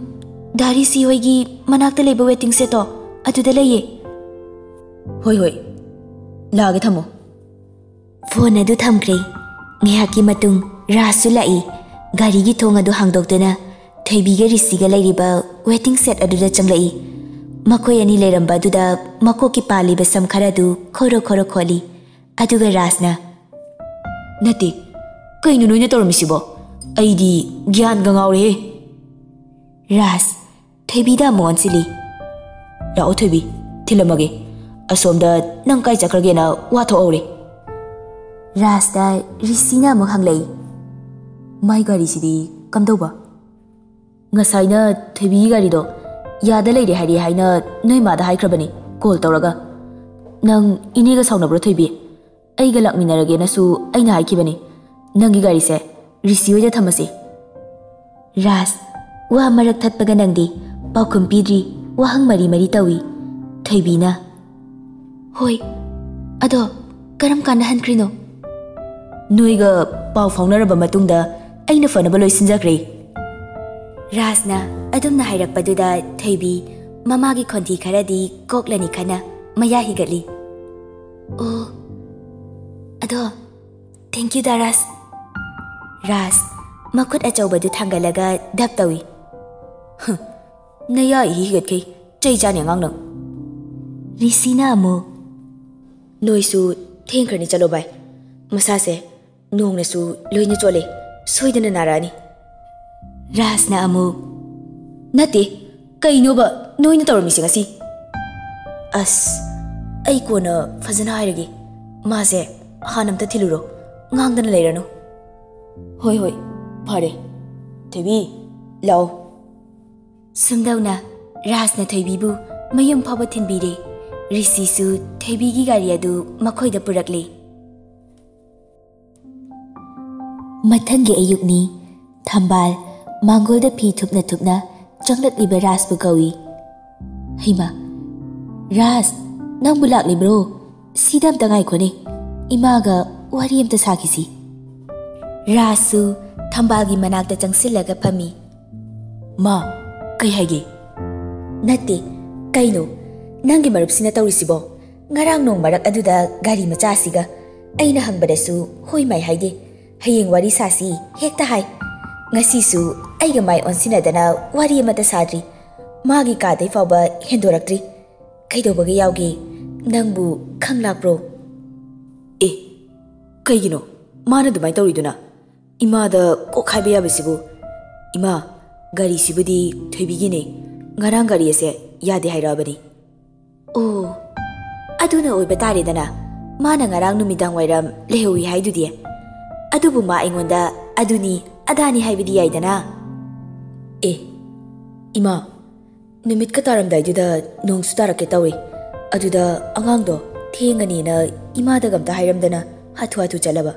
ꯗꯥ ꯔꯤꯁꯤ ꯍꯣꯏꯒꯤ ꯃꯅꯥꯛꯇ ꯂꯩꯕ ꯋꯦꯇꯤꯡ ꯁꯦꯠꯇꯣ, ꯑꯗꯨꯗ ꯂꯩꯌꯦ꯫" "ꯍꯣꯏ, ꯍꯣꯏ꯫ ꯂꯥꯛꯑꯒꯦ, ꯊꯝꯃꯣ꯫" ꯐꯣꯟ ꯑꯗꯨ ꯊꯝꯈ꯭ꯔꯦ꯫ ꯉꯥꯏꯍꯥꯛꯀꯤ ꯃꯇꯨꯡ ꯔꯥꯖꯁꯨ ꯂꯥꯛꯏ꯫ ꯒꯥꯔꯤꯒꯤ ꯊꯣꯡ ꯑꯗꯨ ꯍꯥꯡꯗꯣꯛꯇꯨꯅ ꯊꯣꯏꯕꯤꯒ ꯔꯤꯁꯤꯒ ꯂꯩꯔꯤꯕ ꯋꯦꯇꯤꯡ ꯁꯦꯠ ꯑꯗꯨꯗ ꯆꯪꯂꯛꯏ꯫ ꯃꯈꯣꯏ ꯑꯅꯤ ꯂꯩꯔꯝꯕ ꯑꯗꯨꯗ ꯃꯀꯣꯛꯀꯤ ꯄꯥꯜꯂꯤꯕ ꯁꯝ ꯈꯔ ꯑꯗꯨ ꯈꯣꯔꯣ ꯈꯣꯔꯣ ꯈꯣꯠꯂꯤ꯫ ꯑꯗꯨꯒ ꯔꯥꯖꯅ, "ꯅꯠꯇꯦ, ꯀꯩꯅꯣ ꯅꯣꯏꯅ ꯇꯧꯔꯝꯃꯤꯁꯤꯕꯣ? ꯑꯩꯗꯤ ꯒ꯭ꯌꯥꯟꯒ ꯉꯥꯎꯔꯦꯍꯦ!" ꯔꯥꯖ, ꯊꯣꯏꯕꯤꯗ ꯑꯃꯨꯛ ꯑꯣꯟꯁꯤꯜꯂꯤ꯫ "ꯂꯥꯛꯑꯣ ꯊꯣꯏꯕꯤ, ꯊꯤꯜꯂꯝꯃꯒꯦ꯫ ꯑꯁꯣꯝꯗ ꯅꯪ ꯀꯥꯏ ꯆꯠꯈ꯭ꯔꯒꯦꯅ ꯋꯥ ꯊꯣꯛꯍꯧꯔꯦ꯫" ꯔꯥꯖꯇ ꯔꯤꯁꯤꯅ ꯑꯃꯨꯛ ꯍꯪꯂꯛꯏ꯫ "ꯃꯥꯏ ꯒꯥꯔꯤꯁꯤꯗꯤ ꯀꯝꯗꯧꯕ?" "ꯉꯁꯥꯏꯅ ꯊꯣꯏꯕꯤꯒꯤ ꯒꯥꯔꯤꯗꯣ ꯌꯥꯗ ꯂꯩꯔꯦ ꯍꯥꯏꯔꯦ ꯍꯥꯏꯅ ꯅꯣꯏ ꯃꯥꯗ ꯍꯥꯏꯈ꯭ꯔꯕꯅꯤ ꯀꯣꯜ ꯇꯧꯔꯒ꯫ ꯅꯪ ꯏꯅꯦꯒ ꯁꯥꯎꯅꯕ꯭ꯔꯣ ꯊꯣꯏꯕꯤ? ꯑꯩꯒ ꯂꯥꯛꯃꯤꯟꯅꯔꯒꯦꯅꯁꯨ ꯑꯩꯅ ꯍꯥꯏꯈꯤꯕꯅꯤ꯫ ꯅꯪꯒꯤ ꯒꯥꯔꯤꯁꯦ ꯔꯤꯁꯤ ꯍꯣꯏꯗ ꯊꯝꯃꯁꯤ꯫" ꯔꯥꯖ, ꯋꯥ ꯃꯔꯛ ꯊꯠꯄꯒ ꯅꯪꯗꯦ, ꯄꯥꯎꯈꯨꯝ ꯄꯤꯗ꯭ꯔꯤ, ꯋꯥꯍꯪ ꯃꯔꯤ ꯃꯔꯤ ꯇꯧꯏ꯫ ꯊꯣꯏꯕꯤꯅ, "ꯍꯣꯏ, ꯑꯗꯣ ꯀꯔꯝ ꯀꯥꯟꯗ ꯍꯟꯈ꯭ꯔꯤꯅꯣ?" "ꯅꯣꯏꯒ ꯄꯥꯎ ꯐꯥꯎꯅꯔꯕ ꯃꯇꯨꯡꯗ ꯑꯩꯅ ꯐꯅꯕ ꯂꯣꯏ ꯁꯤꯟꯖꯈ꯭ꯔꯦ꯫" ꯔꯥꯖꯅ ꯑꯗꯨꯝꯅ ꯍꯥꯏꯔꯛꯄꯗꯨꯗ ꯊꯣꯏꯕꯤ ꯃꯃꯥꯒꯤ ꯈꯣꯟꯊꯤ ꯈꯔꯗꯤ ꯀꯣꯛꯂꯅꯤ ꯈꯟꯅ ꯃꯌꯥ ꯍꯤꯒꯠꯂꯤ꯫ "ꯑꯣ, ꯑꯗꯣ thank you ꯗꯥ ꯔꯥꯖ꯫" ꯔꯥꯖ ꯃꯈꯨꯠ ꯑꯆꯧꯕꯗꯨ ꯊꯥꯡꯒꯠꯂꯒ ꯙꯞ ꯇꯧꯏ꯫ "ꯍꯨꯝ, ꯅꯌꯥ ꯏꯍꯤ ꯍꯤꯒꯠꯈꯩ, ꯆꯩ ꯆꯥꯅꯤ ꯑꯉꯥꯡ ꯅꯪ꯫" ꯔꯤꯁꯤꯅ ꯑꯃꯨꯛ, "ꯅꯣꯏꯁꯨ ꯊꯦꯡꯈ꯭ꯔꯅꯤ, ꯆꯠꯂꯣ ꯚꯥꯏ꯫ ꯃꯁꯥꯁꯦ ꯅꯣꯡꯅꯁꯨ ꯂꯣꯏꯅ ꯆꯣꯠꯂꯦ, ꯁꯣꯏꯗꯅ ꯅꯥꯔꯛꯑꯅꯤ꯫" ꯔꯥꯖꯅ ꯑꯃꯨꯛ, "ꯅꯠꯇꯦ, ꯀꯩꯅꯣꯕ ꯅꯣꯏꯅ ꯇꯧꯔꯝꯃꯤꯁꯦ ꯉꯁꯤ?" "ꯑꯁ, ꯑꯩ ꯀꯣꯟꯅ ꯐꯖꯅ ꯍꯥꯏꯔꯒꯦ꯫ ꯃꯥꯁꯦ ꯍꯥꯟꯅ ꯑꯝꯇ ꯊꯤꯜꯂꯨꯔꯣ, ꯉꯥꯡꯗꯅ ꯂꯩꯔꯅꯨ꯫" "ꯍꯣꯏ, ꯍꯣꯏ, ꯐꯔꯦ꯫ ꯊꯣꯏꯕꯤ, ꯂꯥꯛꯑꯣ꯫" ꯁꯨꯝꯗꯧꯅ ꯔꯥꯖꯅ ꯊꯣꯏꯕꯤꯕꯨ ꯃꯌꯨꯝ ꯐꯥꯎꯕ ꯊꯤꯟꯕꯤꯔꯦ꯫ ꯔꯤꯁꯤꯁꯨ ꯊꯣꯏꯕꯤꯒꯤ ꯒꯥꯔꯤ ꯑꯗꯨ ꯃꯈꯣꯏꯗ ꯄꯨꯔꯛꯂꯦ꯫ ꯃꯊꯪꯒꯤ ꯑꯌꯨꯛꯅꯤ꯫ ꯊꯝꯕꯥꯜ ꯃꯥꯡꯒꯣꯜꯗ ꯐꯤ ꯊꯨꯞꯅ ꯊꯨꯞꯅ ꯆꯪꯂꯛꯂꯤꯕ ꯔꯥꯖꯄꯨ ꯀꯧꯏ꯫ "ꯍꯩꯃꯥ, ꯔꯥꯖ, ꯅꯪꯕꯨ ꯂꯥꯛꯂꯤꯕ꯭ꯔꯣ? ꯁꯤꯗ ꯑꯝꯇ ꯉꯥꯏꯈꯣꯅꯦ, ꯏꯃꯥꯒ ꯋꯥꯔꯤ ꯑꯝꯇ ꯁꯥꯈꯤꯁꯤ꯫" ꯔꯥꯖꯁꯨ ꯊꯝꯕꯥꯜꯒꯤ ꯃꯅꯥꯛꯇ ꯆꯪꯁꯤꯜꯂꯒ ꯐꯝꯃꯤ꯫ "ꯃꯥ, ꯀꯩ ꯍꯥꯏꯒꯦ?" "ꯅꯠꯇꯦ, ꯀꯩꯅꯣ, ꯅꯪꯒꯤ ꯃꯔꯨꯞꯁꯤꯅ ꯇꯧꯔꯤꯁꯤꯕꯣ? ꯉꯔꯥꯡ ꯅꯣꯡ ꯃꯔꯛ ꯑꯗꯨꯗ ꯒꯥꯔꯤ ꯃꯆꯥ ꯑꯁꯤꯒ ꯑꯩꯅ ꯍꯪꯕꯗꯁꯨ ꯍꯣꯏ ꯃꯥꯏ ꯍꯥꯏꯗꯦ꯫ ꯍꯌꯦꯡ ꯋꯥꯔꯤ ꯁꯥꯁꯤ ꯍꯦꯛꯇ ꯍꯥꯏ꯫ ꯉꯁꯤꯁꯨ ꯑꯩꯒ ꯃꯥꯏ ꯑꯣꯟꯁꯤꯟꯅꯗꯅ ꯋꯥꯔꯤ ꯑꯃꯠꯇ ꯁꯥꯗ꯭ꯔꯤ꯫ ꯃꯥꯒꯤ ꯀꯥꯗꯩ ꯐꯥꯎꯕ ꯍꯦꯟꯗꯣꯔꯛꯇ꯭ꯔꯤ꯫ ꯀꯩꯗꯧꯕꯒ ꯌꯥꯎꯒꯦ? ꯅꯪꯕꯨ ꯈꯪ ꯂꯥꯛꯄ꯭ꯔꯣ?" "ꯑꯦ, ꯀꯩꯒꯤꯅꯣ ꯃꯥꯅ ꯑꯗꯨꯃꯥꯏꯅ ꯇꯧꯔꯤꯗꯨꯅ? ꯏꯃꯥꯗ ꯀꯣꯛ ꯍꯥꯏꯕ ꯌꯥꯕꯁꯤꯕꯨ꯫ ꯏꯃꯥ, ꯒꯥꯔꯤꯁꯤꯕꯨꯗꯤ ꯊꯣꯏꯕꯤꯒꯤꯅꯦ꯫ ꯉꯔꯥꯡ ꯒꯥꯔꯤ ꯑꯁꯦ ꯌꯥꯗꯦ ꯍꯥꯏꯔꯛꯑꯕꯅꯤ꯫" "ꯑꯣ, ꯑꯗꯨꯅ ꯑꯣꯏꯕ ꯇꯥꯔꯦꯗꯅ, ꯃꯥꯅ ꯉꯔꯥꯡ ꯅꯨꯃꯤꯗꯥꯡ ꯋꯥꯏꯔꯝ ꯂꯩꯍꯧꯏ ꯍꯥꯏꯗꯨꯗꯤ꯫ ꯑꯗꯨꯕꯨ ꯃꯥ ꯑꯩꯉꯣꯟꯗ ꯑꯗꯨꯅꯤ ꯑꯗꯥꯅꯤ ꯍꯥꯏꯕꯗꯤ ꯌꯥꯏꯗꯅ꯫" "ꯑꯦ, ꯏꯃꯥ, ꯅꯨꯃꯤꯠꯀ ꯇꯥꯔꯝꯗꯥꯏꯗꯨꯗ ꯅꯣꯡꯁꯨ ꯇꯥꯔꯛꯀꯦ ꯇꯧꯏ꯫ ꯑꯗꯨꯗ ꯑꯉꯥꯡꯗꯣ ꯊꯦꯡꯉꯅꯤꯅ ꯏꯃꯥꯗꯒ ꯑꯝꯇ ꯍꯥꯏꯔꯝꯗꯅ ꯍꯥꯊꯨ ꯍꯥꯊꯨ ꯆꯠꯂꯕ꯫"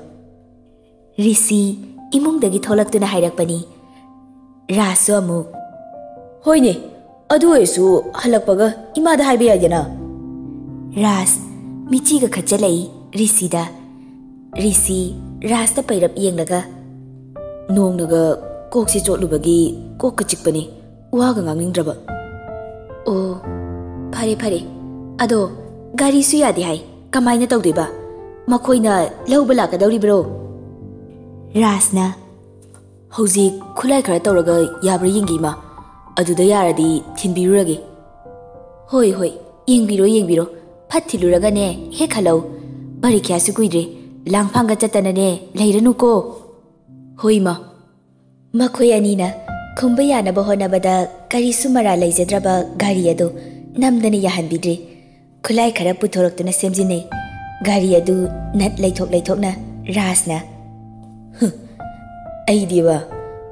ꯔꯤꯁꯤ ꯏꯃꯨꯡꯗꯒꯤ ꯊꯣꯛꯂꯛꯇꯨꯅ ꯍꯥꯏꯔꯛꯄꯅꯤ꯫ ꯔꯥꯖꯁꯨ ꯑꯃꯨꯛ, "ꯍꯣꯏꯅꯦ, ꯑꯗꯨ ꯑꯣꯏꯔꯁꯨ ꯍꯜꯂꯛꯄꯒ ꯏꯃꯥꯗ ꯍꯥꯏꯕ ꯌꯥꯏꯗꯅ꯫" ꯔꯥꯖ ꯃꯤꯆꯤꯒ ꯈꯠꯆꯜꯂꯛꯏ ꯔꯤꯁꯤꯗ꯫ ꯔꯤꯁꯤ ꯔꯥꯖꯇ ꯄꯩꯔꯞ ꯌꯦꯡꯂꯒ, "ꯅꯣꯡꯅꯒ ꯀꯣꯛꯁꯤ ꯆꯣꯠꯂꯨꯕꯒꯤ ꯀꯣꯛꯀ ꯆꯤꯛꯄꯅꯤ, ꯋꯥꯒ ꯉꯥꯡꯅꯤꯡꯗ꯭ꯔꯕ꯫ ꯑꯣ, ꯐꯔꯦ ꯐꯔꯦ꯫ ꯑꯗꯣ ꯒꯥꯔꯤꯁꯨ ꯌꯥꯗꯦ ꯍꯥꯏ, ꯀꯃꯥꯏꯅ ꯇꯧꯗꯣꯏꯕ? ꯃꯈꯣꯏꯅ ꯂꯧꯕ ꯂꯥꯛꯀꯗꯧꯔꯤꯕ꯭ꯔꯣ? ꯔꯥꯖꯅ, "ꯍꯧꯖꯤꯛ ꯈꯨꯠꯂꯥꯏ ꯈꯔ ꯇꯧꯔꯒ ꯌꯥꯕ꯭ꯔꯥ ꯌꯦꯡꯒꯦ ꯏꯃꯥ, ꯑꯗꯨꯗ ꯌꯥꯔꯗꯤ ꯊꯤꯟꯕꯤꯔꯨꯔꯒꯦ"꯫ "ꯍꯣꯏ ꯍꯣꯏ, ꯌꯦꯡꯕꯤꯔꯣ ꯌꯦꯡꯕꯤꯔꯣ, ꯐꯠ ꯊꯤꯜꯂꯨꯔꯒꯅꯦ ꯍꯦꯛ ꯍꯜꯂꯧ꯫ ꯄꯔꯤꯈ꯭ꯌꯥꯁꯨ ꯀꯨꯏꯗ꯭ꯔꯦ, ꯂꯥꯡꯐꯥꯡꯒ ꯆꯠꯇꯅꯅꯦ ꯂꯩꯔꯅꯨꯀꯣ"꯫ "ꯍꯣꯏ ꯏꯃꯥ"꯫ ꯃꯈꯣꯏ ꯑꯅꯤꯅ ꯈꯨꯝꯕ ꯌꯥꯅꯕ ꯍꯣꯠꯅꯕꯗ ꯀꯔꯤꯁꯨ ꯃꯔꯥꯜ ꯂꯩꯖꯗ꯭ꯔꯕ ꯒꯥꯔꯤ ꯑꯗꯨ ꯅꯝꯗꯅ ꯌꯥꯍꯟꯕꯤꯗ꯭ꯔꯦ꯫ ꯈꯨꯠꯂꯥꯏ ꯈꯔ ꯄꯨꯊꯣꯔꯛꯇꯨꯅ ꯁꯦꯝꯖꯤꯟꯅꯩ꯫ ꯒꯥꯔꯤ ꯑꯗꯨ ꯅꯠ ꯂꯩꯊꯣꯛ ꯂꯩꯊꯣꯛꯅ ꯔꯥꯖꯅ, "ꯍꯨ, ꯑꯩꯗꯤꯕ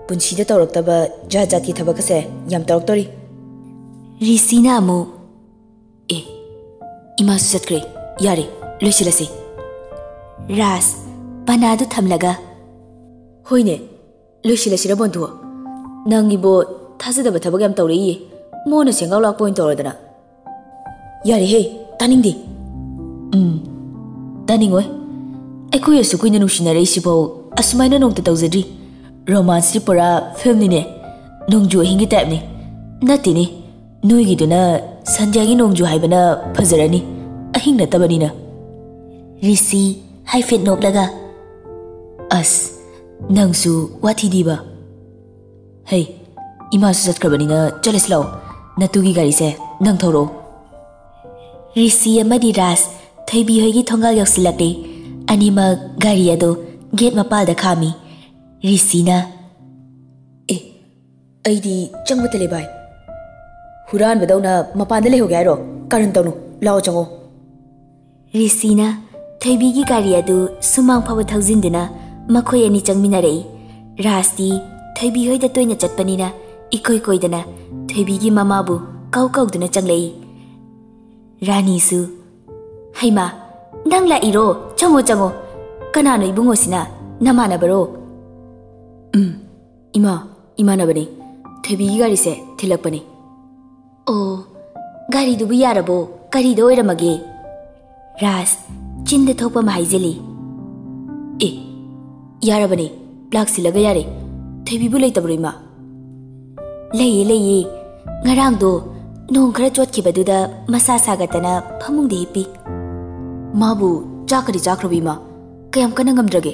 ꯄꯨꯟꯁꯤꯗ ꯇꯧꯔꯛꯇꯕ ꯖꯥꯠ ꯖꯥꯠꯀꯤ ꯊꯕꯛ ꯑꯁꯦ ꯌꯥꯝ ꯇꯧꯔꯛꯇꯣꯔꯤ"꯫ ꯔꯤꯁꯤꯅ ꯑꯃꯨꯛ, "ꯑꯦ, ꯏꯃꯥꯁꯨ ꯆꯠꯈ꯭ꯔꯦ, ꯌꯥꯔꯦ, ꯂꯣꯏꯁꯤꯜꯂꯁꯤ"꯫ ꯔꯥꯖ ꯄꯅꯥꯗꯨ ꯊꯝꯂꯒ, "ꯍꯣꯏꯅꯦ, ꯂꯣꯏꯁꯤꯜꯂꯁꯤꯔ ꯕꯣꯟꯗꯨ? ꯅꯪ ꯏꯕꯣ ꯊꯥꯖꯗꯕ ꯊꯕꯛ ꯌꯥꯝ ꯇꯧꯔꯛꯏꯌꯦ, ꯃꯣꯟꯅ ꯁꯦꯡꯒꯥꯎ ꯂꯥꯛꯄ ꯑꯣꯏꯅ ꯇꯧꯔꯗꯅ"꯫ "ꯌꯥꯔꯦꯍꯦ, ꯇꯥꯅꯤꯡꯗꯦ"꯫ "ꯎꯝ, ꯇꯥꯅꯤꯡꯉꯣꯏ꯫ ꯑꯩꯈꯣꯏ ꯑꯁꯨꯛ ꯀꯨꯏꯅ ꯅꯨꯡꯁꯤꯅꯔꯛꯏꯁꯤꯐꯥꯎ ꯑꯁꯨꯃꯥꯏꯅ ꯅꯣꯡꯇ ꯇꯧꯖꯗ꯭ꯔꯤ꯫ ꯔꯣꯃꯥꯟꯁꯇꯤ ꯄꯨꯔꯥ ꯐꯤꯜꯝꯅꯤꯅꯦ, ꯅꯣꯡꯖꯨ ꯑꯍꯤꯡꯒꯤ ꯇꯥꯏꯞꯅꯤ꯫ ꯅꯠꯇꯦꯅꯦ, ꯅꯣꯏꯒꯤꯗꯨꯅ ꯁꯟꯗ꯭ꯌꯥꯒꯤ ꯅꯣꯡꯖꯨ ꯍꯥꯏꯕꯅ ꯐꯖꯔꯅꯤ, ꯑꯍꯤꯡ ꯅꯠꯇꯕꯅꯤꯅ"꯫ ꯔꯤꯁꯤ ꯍꯥꯏꯐꯦꯠ ꯅꯣꯛꯂꯒ, "ꯑꯁ, ꯅꯪꯁꯨ ꯋꯥꯊꯤꯗꯤꯕ꯫ ꯍꯩ, ꯏꯃꯥꯁꯨ ꯆꯠꯈ꯭ꯔꯕꯅꯤꯅ ꯆꯠꯂꯁꯤ ꯂꯥꯛꯑꯣ꯫ ꯅꯇꯨꯒꯤ ꯒꯥꯔꯤꯁꯦ ꯅꯪ ꯊꯧꯔꯛꯑꯣ"꯫ ꯔꯤꯁꯤ ꯑꯃꯗꯤ ꯔꯥꯖ ꯊꯣꯏꯕꯤ ꯍꯣꯏꯒꯤ ꯊꯣꯡꯒꯥꯜ ꯌꯧꯁꯤꯜꯂꯛꯂꯦ꯫ ꯑꯅꯤꯃꯛ ꯒꯥꯔꯤ ꯑꯗꯨ ꯒꯦꯠ ꯃꯄꯥꯜꯗ ꯈꯥꯝꯃꯤ꯫ ꯔꯤꯁꯤꯅ, "ꯑꯦ, ꯑꯩꯗꯤ ꯆꯪꯕ ꯇꯜꯂꯦ ꯚꯥꯏ꯫ ꯍꯨꯔꯥꯟꯕꯗꯧꯅ ꯃꯄꯥꯟꯗ ꯂꯩꯍꯧꯒꯦ ꯍꯥꯏꯔꯣ? ꯀꯔꯟ ꯇꯧꯅꯨ, ꯂꯥꯛꯑꯣ ꯆꯪꯉꯣ"꯫ ꯔꯤꯁꯤꯅ ꯊꯣꯏꯕꯤꯒꯤ ꯒꯥꯔꯤ ꯑꯗꯨ ꯁꯨꯃꯥꯡ ꯐꯥꯎꯕ ꯊꯧꯖꯤꯟꯗꯨꯅ ꯃꯈꯣꯏ ꯑꯅꯤ ꯆꯪꯃꯤꯟꯅꯔꯛꯏ꯫ ꯔꯥꯖꯇꯤ ꯊꯣꯏꯕꯤ ꯍꯣꯏꯗ ꯇꯣꯏꯅ ꯆꯠꯄꯅꯤꯅ ꯏꯀꯣꯏ ꯀꯣꯏꯗꯅ ꯊꯣꯏꯕꯤꯒꯤ ꯃꯃꯥꯕꯨ ꯀꯧ ꯀꯧꯗꯨꯅ ꯆꯪꯂꯛꯏ꯫ ꯔꯥꯅꯤꯁꯨ, "ꯍꯩꯃꯥ, ꯅꯪ ꯂꯥꯛꯏꯔꯣ? ꯆꯪꯉꯣ, ꯆꯪꯉꯣ꯫ ꯀꯅꯥꯅꯣ ꯏꯕꯨꯡꯉꯣꯁꯤꯅ? ꯅꯃꯥꯟꯅꯕꯔꯣ?" "ꯎꯝ, ꯏꯃꯥ, ꯏꯃꯥꯟꯅꯕꯅꯤ꯫ ꯊꯣꯏꯕꯤꯒꯤ ꯒꯥꯔꯤꯁꯦ ꯊꯤꯜꯂꯛꯄꯅꯤ"꯫ "ꯑꯣ, ꯒꯥꯔꯤꯗꯨꯕꯨ ꯌꯥꯔꯕꯣ? ꯀꯔꯤꯗ ꯑꯣꯏꯔꯝꯃꯒꯦ?" ꯔꯥꯖ ꯆꯤꯟꯗ ꯊꯣꯛꯄ ꯑꯃ ꯍꯥꯏꯖꯤꯜꯂꯤ꯫ "ꯑꯦ, ꯌꯥꯔꯕꯅꯤ, ꯂꯥꯛꯁꯤꯜꯂꯒ ꯌꯥꯔꯦ꯫ ꯊꯣꯏꯕꯤꯕꯨ ꯂꯩꯇꯕ꯭ꯔꯣ, ꯏꯃꯥ? ꯂꯩꯌꯦ, ꯂꯩꯌꯦ꯫ ꯉꯔꯥꯡꯗꯣ ꯅꯣꯡ ꯈꯔ ꯆꯣꯠꯈꯤꯕꯗꯨꯗ ꯃꯁꯥ ꯁꯥꯒꯠꯇꯅ ꯐꯃꯨꯡꯗ ꯍꯤꯞꯄꯤ꯫ ꯃꯥꯕꯨ ꯆꯥꯛꯀꯗꯤ ꯆꯥꯈ꯭ꯔꯕ, ꯏꯃꯥ? ꯀꯌꯥꯝ ꯀꯟꯅ ꯉꯝꯗ꯭ꯔꯒꯦ?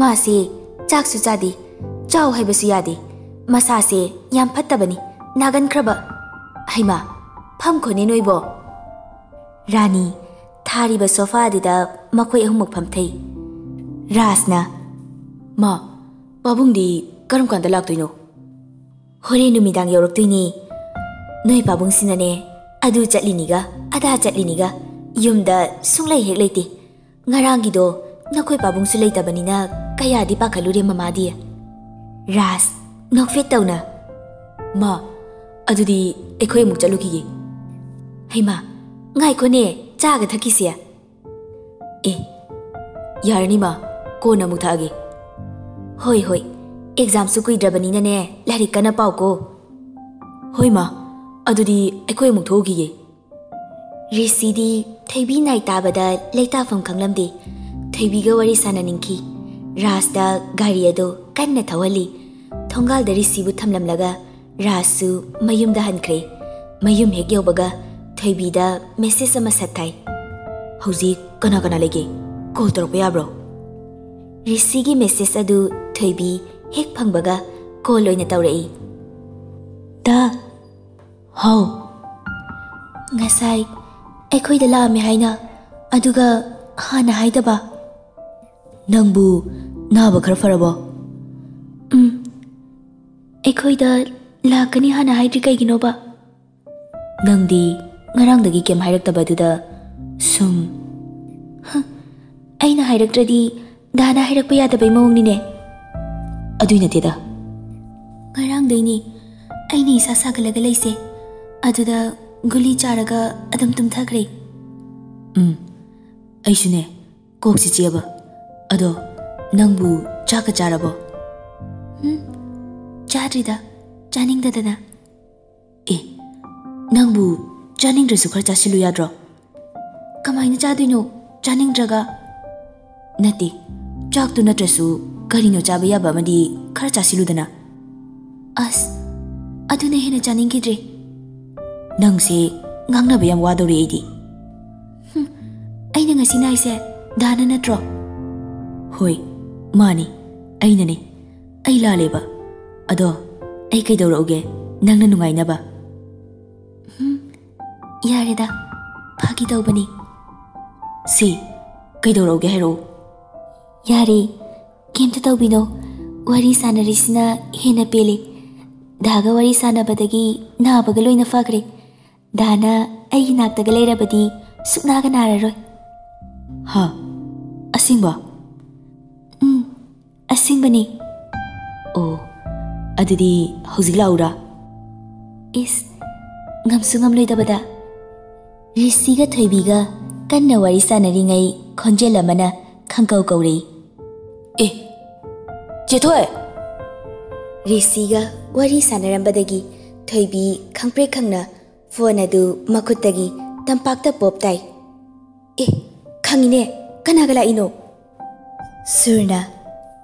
ꯃꯥꯁꯦ ꯆꯥꯛꯁꯨ ꯆꯥꯗꯦ, ꯆꯥꯎ ꯍꯥꯏꯕꯁꯨ ꯌꯥꯗꯦ꯫ ꯃꯁꯥꯁꯦ ꯌꯥꯝ ꯐꯠꯇꯕꯅꯤ, ꯅꯥꯒꯟꯈ꯭ꯔꯕ꯫ ꯍꯩꯃꯥ, ꯐꯝꯈꯣꯅꯦ ꯅꯣꯏꯕꯣ꯫ ꯔꯥꯅꯤ ꯊꯥꯔꯤꯕ ꯁꯣꯐꯥ ꯑꯗꯨꯗ ꯃꯈꯣꯏ ꯑꯍꯨꯝꯃꯛ ꯐꯝꯊꯩ꯫ ꯔꯥꯖꯅ, "ꯃꯥ, ꯄꯥꯕꯨꯡꯗꯤ ꯀꯔꯝ ꯀꯥꯟꯗ ꯂꯥꯛꯇꯣꯏꯅꯣ?" "ꯍꯣꯔꯦꯟ ꯅꯨꯃꯤꯗꯥꯡ ꯌꯧꯔꯛꯇꯣꯏꯅꯦ꯫ ꯅꯣꯏ ꯄꯥꯕꯨꯡꯁꯤꯅꯅꯦ, ꯑꯗꯨ ꯆꯠꯂꯤꯅꯤꯒ ꯑꯗꯥ ꯆꯠꯂꯤꯅꯤꯒ ꯌꯨꯝꯗ ꯁꯨꯡꯂꯩ ꯍꯦꯛ ꯂꯩꯇꯦ꯫ ꯉꯔꯥꯡꯒꯤꯗꯣ ꯅꯈꯣꯏ ꯄꯥꯕꯨꯡꯁꯨ ꯂꯩꯇꯕꯅꯤꯅ ꯀꯌꯥꯗꯤ ꯄꯥꯈꯠꯂꯨꯔꯦ ꯃꯃꯥꯗꯤ꯫" ꯔꯥꯖ ꯅꯣꯛꯐꯦꯠ ꯇꯧꯅ, "ꯃꯥ, ꯑꯗꯨꯗꯤ ꯑꯩꯈꯣꯏ ꯑꯃꯨꯛ ꯆꯠꯂꯨꯈꯤꯒꯦ꯫" "ꯍꯩꯃꯥ, ꯉꯥꯏꯈꯣꯅꯦ, ꯆꯥꯒ ꯊꯛꯈꯤꯁꯦ꯫" "ꯑꯦ, ꯌꯥꯔꯅꯤ ꯃꯥ, ꯀꯣꯟꯅ ꯑꯃꯨꯛ ꯊꯛꯑꯒꯦ꯫" "ꯍꯣꯏ, ꯍꯣꯏ, ꯑꯦꯛꯖꯥꯝꯁꯨ ꯀꯨꯏꯗ꯭ꯔꯕꯅꯤꯅꯅꯦ, ꯂꯥꯏꯔꯤꯛ ꯀꯟꯅ ꯄꯥꯎꯀꯣ꯫" "ꯍꯣꯏ ꯃꯥ, ꯑꯗꯨꯗꯤ ꯑꯩꯈꯣꯏ ꯑꯃꯨꯛ ꯊꯣꯛꯎꯈꯤꯒꯦ꯫" ꯔꯤꯁꯤꯗꯤ ꯊꯣꯏꯕꯤ ꯅꯥꯏ ꯇꯥꯕꯗ ꯂꯩꯇꯥꯐꯝ ꯈꯪꯂꯝꯗꯦ꯫ ꯊꯣꯏꯕꯤꯒ ꯋꯥꯔꯤ ꯁꯥꯟꯅꯅꯤꯡꯈꯤ꯫ ꯔꯥꯖꯇ ꯒꯥꯔꯤ ꯑꯗꯨ ꯀꯟꯅ ꯊꯧꯍꯜꯂꯤ꯫ ꯊꯣꯡꯒꯥꯜꯗ ꯔꯤꯁꯤꯕꯨ ꯊꯝꯂꯝꯂꯒ ꯔꯥꯖꯁꯨ ꯃꯌꯨꯝꯗ ꯍꯟꯈ꯭ꯔꯦ꯫ ꯃꯌꯨꯝ ꯍꯦꯛ ꯌꯧꯕꯒ ꯊꯣꯏꯕꯤꯗ ꯃꯦꯁꯦꯖ ꯑꯃ ꯁꯠ ꯊꯥꯏ꯫ "ꯍꯧꯖꯤꯛ ꯀꯅꯥ ꯀꯅꯥ ꯂꯩꯒꯦ? ꯀꯣꯜ ꯇꯧꯔꯛꯄ ꯌꯥꯕ꯭ꯔꯣ?" ꯔꯤꯁꯤꯒꯤ ꯃꯦꯁꯦꯖ ꯑꯗꯨ ꯊꯣꯏꯕꯤ ꯍꯦꯛ ꯐꯪꯕꯒ ꯀꯣꯜ ꯑꯣꯏꯅ ꯇꯧꯔꯛꯏ꯫ "ꯗꯥ꯫" "ꯍꯥꯎ꯫" "ꯉꯁꯥꯏ ꯑꯩꯈꯣꯏꯗ ꯂꯥꯛꯑꯝꯃꯦ ꯍꯥꯏꯅ, ꯑꯗꯨꯒ ꯍꯥꯟꯅ ꯍꯥꯏꯗꯕ꯫" "ꯅꯪꯕꯨ ꯅꯥꯕ ꯈꯔ ꯐꯔꯕꯣ?" "ꯎꯝ, ꯑꯩꯈꯣꯏꯗ ꯂꯥꯛꯀꯅꯤ ꯍꯥꯟꯅ ꯍꯥꯏꯗ꯭ꯔꯤ ꯀꯩꯒꯤꯅꯣꯕ?" "ꯅꯪꯗꯤ ꯉꯔꯥꯡꯗꯒꯤ ꯀꯩꯝ ꯍꯥꯏꯔꯛꯇꯕꯗꯨꯗ ꯁꯨꯝ꯫" "ꯍ, ꯑꯩꯅ ꯍꯥꯏꯔꯛꯇ꯭ꯔꯗꯤ ꯗꯥꯅ ꯍꯥꯏꯔꯛꯄ ꯌꯥꯗꯕꯩ ꯃꯑꯣꯡꯅꯤꯅꯦ꯫" "ꯑꯗꯨꯏ ꯅꯠꯇꯦꯗ꯫" "ꯉꯔꯥꯡꯗꯩꯅꯦ ꯑꯩꯅ ꯏꯁꯥ ꯁꯥꯒꯠꯂꯒ ꯂꯩꯁꯦ, ꯑꯗꯨꯗ ꯒꯨꯂꯤ ꯆꯥꯔꯒ ꯑꯗꯨꯝ ꯇꯨꯝꯊꯈ꯭ꯔꯦ꯫" "ꯎꯝ, ꯑꯩꯁꯨꯅꯦ, ꯀꯣꯛꯁꯤ ꯆꯤꯛꯑꯕ꯫ ꯑꯗꯣ ꯅꯪꯕꯨ ꯆꯥꯛꯀ ꯆꯥꯔꯕꯣ?" "ꯎꯝ, ꯆꯥꯗ꯭ꯔꯤꯗ, ꯆꯥꯅꯤꯡꯗꯗꯅ꯫" "ꯑꯦ, ꯅꯪꯕꯨ ꯆꯥꯅꯤꯡꯗ꯭ꯔꯁꯨ ꯈꯔ ꯆꯥꯁꯤꯜꯂꯨ ꯌꯥꯗ꯭ꯔꯣ?" "ꯀꯃꯥꯏꯅ ꯆꯥꯗꯣꯏꯅꯣ ꯆꯥꯅꯤꯡꯗ꯭ꯔꯒ?" "ꯅꯠꯇꯦ, ꯆꯥꯛꯇꯨ ꯅꯠꯇ꯭ꯔꯁꯨ ꯀꯔꯤꯅꯣ ꯆꯥꯕ ꯌꯥꯕ ꯑꯃꯗꯤ ꯈꯔ ꯆꯥꯁꯤꯜꯂꯨꯗꯅ꯫ ꯑꯁ, ꯑꯗꯨꯅ ꯍꯦꯟꯅ ꯆꯥꯅꯤꯡꯈꯤꯗ꯭ꯔꯦ꯫ ꯅꯪꯁꯦ ꯉꯥꯡꯅꯕ ꯌꯥꯝ ꯋꯥꯗꯧꯔꯤ ꯑꯩꯗꯤ꯫ ꯍꯨꯝ, ꯑꯩꯅ ꯉꯁꯤ ꯅꯥꯏꯁꯦ ꯗꯥꯅ ꯅꯠꯇ꯭ꯔꯣ? ꯍꯣꯏ, ꯃꯥꯅꯤ, ꯑꯩꯅꯅꯦ꯫ ꯑꯩ ꯂꯥꯜꯂꯦꯕ꯫ ꯑꯗꯣ ꯑꯩ ꯀꯩꯗꯧꯔꯛꯎꯒꯦ, ꯅꯪꯅ ꯅꯨꯡꯉꯥꯏꯅꯕ? ꯍꯨꯝ, ꯌꯥꯔꯦꯗ, ꯐꯥꯒꯤ ꯇꯧꯕꯅꯤ꯫ ꯁꯤ, ꯀꯩꯗꯧꯔꯛꯎꯒꯦ ꯍꯥꯏꯔꯛꯑꯣ꯫ ꯌꯥꯔꯦ, ꯀꯩꯝꯇ ꯇꯧꯕꯤꯅꯣ꯫ ꯋꯥꯔꯤ ꯁꯥꯟꯅꯔꯤꯁꯤꯅ ꯍꯦꯟꯅ ꯄꯦꯜꯂꯤ꯫ ꯗꯥꯒ ꯋꯥꯔꯤ ꯁꯥꯟꯅꯕꯗꯒꯤ ꯅꯥꯕꯒ ꯂꯣꯏꯅ ꯐꯈ꯭ꯔꯦ꯫ ꯗꯥꯅ ꯑꯩꯒꯤ ꯅꯥꯛꯇꯒ ꯂꯩꯔꯕꯗꯤ ꯁꯨꯛꯅꯥꯒ ꯅꯥꯔꯔꯣꯏ꯫ ꯍꯥ? ꯑꯁꯦꯡꯕ? ꯎꯝ, ꯑꯁꯦꯡꯕꯅꯤ꯫ ꯑꯣ, ꯑꯗꯨꯗꯤ ꯍꯧꯖꯤꯛ ꯂꯥꯛꯎꯔꯥ? ꯏꯁ, ꯉꯝꯁꯨ ꯉꯝꯂꯣꯏꯗꯕꯗ꯫ ꯔꯤꯁꯤꯒ ꯊꯣꯏꯕꯤꯒ ꯀꯟꯅ ꯋꯥꯔꯤ ꯁꯥꯟꯅꯔꯤꯉꯩ ꯈꯣꯟꯖꯦꯜ ꯑꯃꯅ ꯈꯪꯀꯧ ꯀꯧꯔꯛꯏ꯫ ꯑꯦ, ꯆꯦꯊꯣꯏ! ꯔꯤꯁꯤꯒ ꯋꯥꯔꯤ ꯁꯥꯟꯅꯔꯝꯕꯗꯒꯤ ꯊꯣꯏꯕꯤ ꯈꯪꯄ꯭ꯔꯦꯛ ꯈꯪꯅ ꯐꯣꯟ ꯑꯗꯨ ꯃꯈꯨꯠꯇꯒꯤ ꯇꯝꯄꯥꯛꯇ ꯄꯣꯞ ꯇꯥꯏ꯫ ꯑꯦ, ꯈꯪꯉꯤꯅꯦ, ꯀꯅꯥꯒ ꯂꯥꯛꯏꯅꯣ? ꯁꯨꯔꯅ꯫